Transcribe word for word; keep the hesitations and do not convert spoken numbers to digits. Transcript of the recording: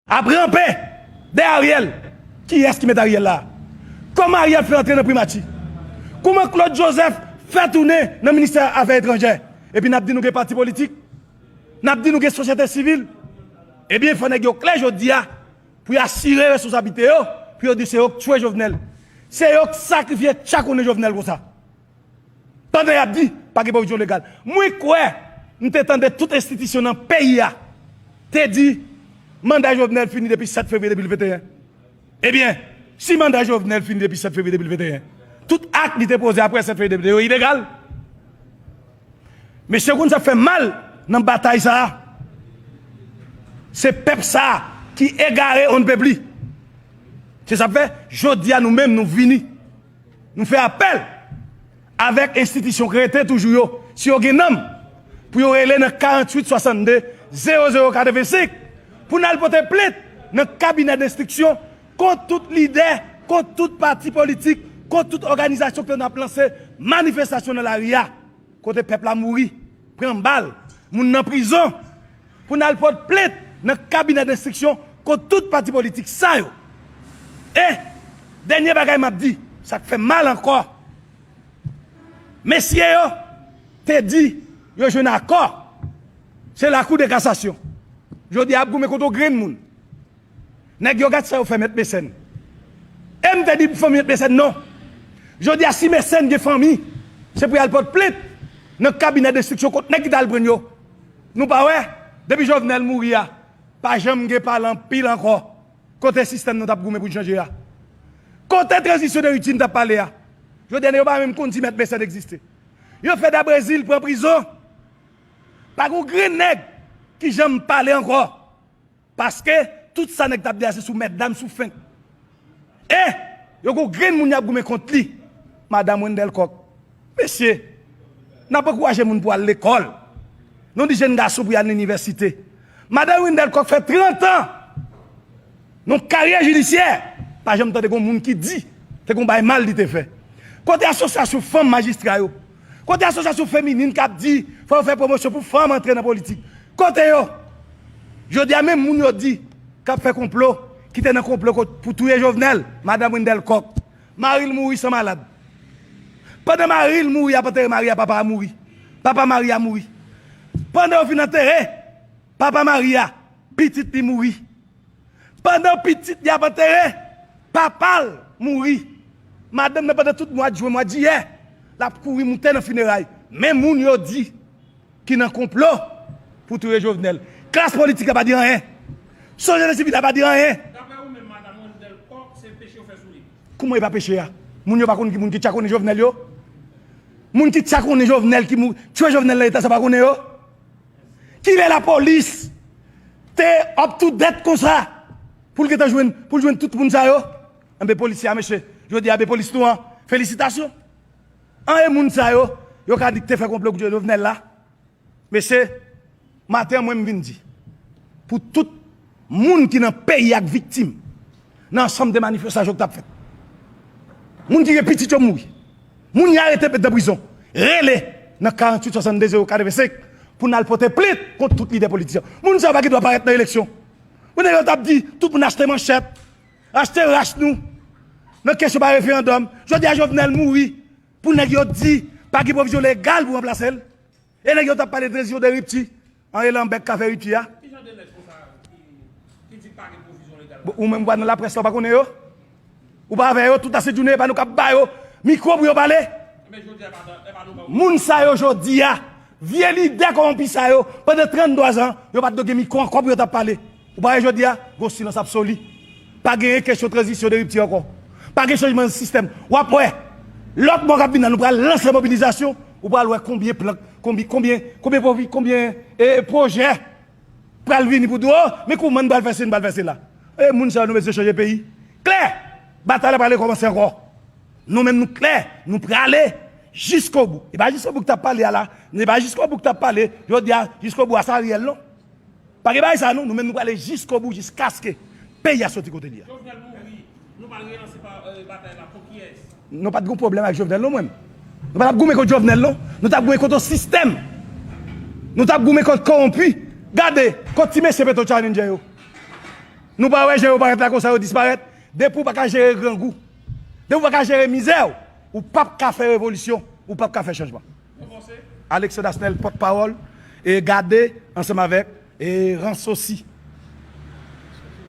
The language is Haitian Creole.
Ap ranpe dèyè Ariel. Kiyès ki met Ariel la? Kòman Ariel fè antre nan primati? Kòman Claude Joseph fè tounen nan ministè afè etranjè? Epi n ap di nou gen pati politik? N ap di nou gen sosyete sivil? Ebyen, fò nèg yo klè jodi a pou y asire responsablite yo, pou yo di se yo k tchwe Jovenel. Se yo k sakrifye tchakonnen Jovenel konsa. Pandan y ap di pa gen pwovizyon legal. Mwen kwè m te tande tout enstitisyon nan peyi a te di manda Jovenel fini depi sèt fevriye de mil venteyen. Ebyen, si manda Jovenel fini depi sèt fevriye de mil venteyen, tout ak li te poze apre sèt fevriye de mil venteyen yo ilegal. Mesye, konn sa k fè m mal nan batay sa a? Se pèp sa a ki egare on ne peut plus. Se sa k fè, jodi a nou menm nou vini. Nou fè apèl avèk enstitisyon k rete toujou yo, si yo gen nanm, pou yo rele nan karanntuit swasannde zewo zewo katrevensenk, pou n al pote plent nan kabinè denstriksyon kont tout lidè, kont tout pati politik, kont tout òganizasyon ke n ap lanse manifestasyon nan lari a, kote pèp la mouri, pran bal, moun nan prizon, pou n al pote plent nan kabinè denstriksyon kont tout pati politik sa yo. E dènye bagay m ap di, sa k fè m mal ankò, mesye yo te di yo jwenn akò, se lakou de kasasyon. Jodi a ap goumen kont yon grenn moun. Nèg yo, gad sa yo fè Mèt Mesèn. E m te di fanmi Mèt Mesèn non. Jodi a si Mesèn gen fanmi, se pou y al pote plent nan kabinè denstriksyon kont nèg ki t al pran yo. Nou pa wè, depi Jovenel mouri a, pa janm gen pale anpil ankò. Kote sistèm nou t ap goumen pou n chanje a? Kote tranzisyon de ripti n t ap pale a? Jodi a nèg yo pa menm konn si Mèt Mesèn egziste. Yo fè Dabrezil pran prizon. Pa gen yon grenn nèg ki janm pale ankò. Paske tout sa nèg t ap di a se sou mètdam, sou fent. E yo gon grenn moun y ap goumen kont li. Madanm Wendell Coq. Mesye, n ap ankouraje moun pou al lekòl. Nou di jèn gason pou y al nan inivèsite. Madanm Wendell Coq fè trant an nan karyè jidisyè. Pa janm tande gon moun ki di te gon bay mal li te fè. Kote asosyasyon fanm majistra yo? Kote asosyasyon feminin k ap di fò yo fè pwomosyon pou fanm antre nan politik? Kote yo? Jodi a menm moun yo di k ap fè konplo, ki te nan konplo pou touye Jovenel, madanm Wendell Coq. Mari l mouri san malad. Pandan mari l mouri ap antere mari a, papa a mouri. Papa mari a mouri. Pandan yo fin antere papa mari a, pitit li mouri. Pandan pitit li ap antere, papa l mouri. Madanm nan pandan tout mwa jen, mwa jiyè, l ap kouri moute nan fineray. Men moun yo di ki nan konplo pou touye Jovenel. Klas politik la pa di anyen. Sosyete sivil la pa di anyen. Daprè ou menm, madanm Wendell Coq, se peche yo fè sou li. Kouman e pa peche a? Moun yo pa konn ki moun ki tchakonnen Jovenel yo? Moun ki tchakonnen Jovenel, ki mou-, tchwe Jovenel nan eta sa pa konnen yo? Kilè lapolis te up to date konsa pou l gentan jwenn, pou l jwenn tout moun sa yo? Enben polisye a, mesye, jodi a, enben polis nou an, felisitasyon. Anyen moun sa yo, yo ka di k te fè konplo kont Jovenel la? Mesye, maten an mwen m vin di, pou tout moun ki nan peyi a k viktim nan ansanm de manifestasyon k t ap fèt, moun ki gen pitit yo mouri, moun y arete met nan prizon, rele nan karanntuit swasannde zewo katrevensenk pou n al pote plent kont tout lidè politisyen. Moun sa yo pa gen dwa parèt nan eleksyon. Moun yo t ap di tout moun achte manchèt, achte rach nou nan kesyon pa referandòm. Jodi a Jovenel mouri pou nèg yo di pa gen pwovizyon legal pou ranplase l. E nèg yo t ap pale de tranzisyon de ripti. Anyen lanbèk ka fè ripti a. Ki jan de nèg konsa ki, ki di pa gen pwovizyon legal? Bon, ou menm ou pa nan laprès la, ou pa konnen yo? Ou pa avè yo tout ase jounen, e pa nou k ap ba yo mikwo pou yo pale? Moun sa yo jodi a, vye lidè kòwonpi sa yo, pandan tranntwa zan, yo pa t dwe gen mikwo ankò pou yo t ap pale. Ou pa wè jodi a, gon silans absoli. Pa genyen kesyon tranzisyon de ripti ankò. Pa gen chanjman sistèm. W ap wè, lòt mwa k ap vin la, nou pral lanse mobilizasyon. Ou pral wè konbyen plan, konbyen, konbyen, konbyen pwovi-, konbyen, e, pwojè pral vini pou di, o, men kouman n pral fè se, n pral fè se la. E, moun sa yo, nou bezwen chanje peyi. Klè! Batay la pral rekòmanse ankò. Nou menm, nou klè, nou prale jiskobou. E pa jiskobou k t ap pale a la, e pa jiskobou k t ap pale, jodi a, jiskobou a sa Ariel, non. Pa gen bagay sa non, nou menm nou prale jiskobou, jiskaske peyi a soti kote li a. Jovenel mouri, nou pral relanse pa, euh, batay la kont kiyès? Nou pa t gon pwoblèm ak Jovenel non, mwen. Nou pa t ap goumen kont Jovenel non. Nou t ap goumen kont yon sistèm. Nou t ap goumen kont kowonpi. Gade, kont ti mesye Petro Challenger yo. Nou pa wè jan yo parèt la konsa, yo disparèt. Depi w pa ka jere grangou, depi w pa ka jere mizè w, ou p ap ka fè revolisyon, ou p ap ka fè chanjman. Alexandre Asnel, pòtpawòl, e gade ansanm avèk e Ransosi.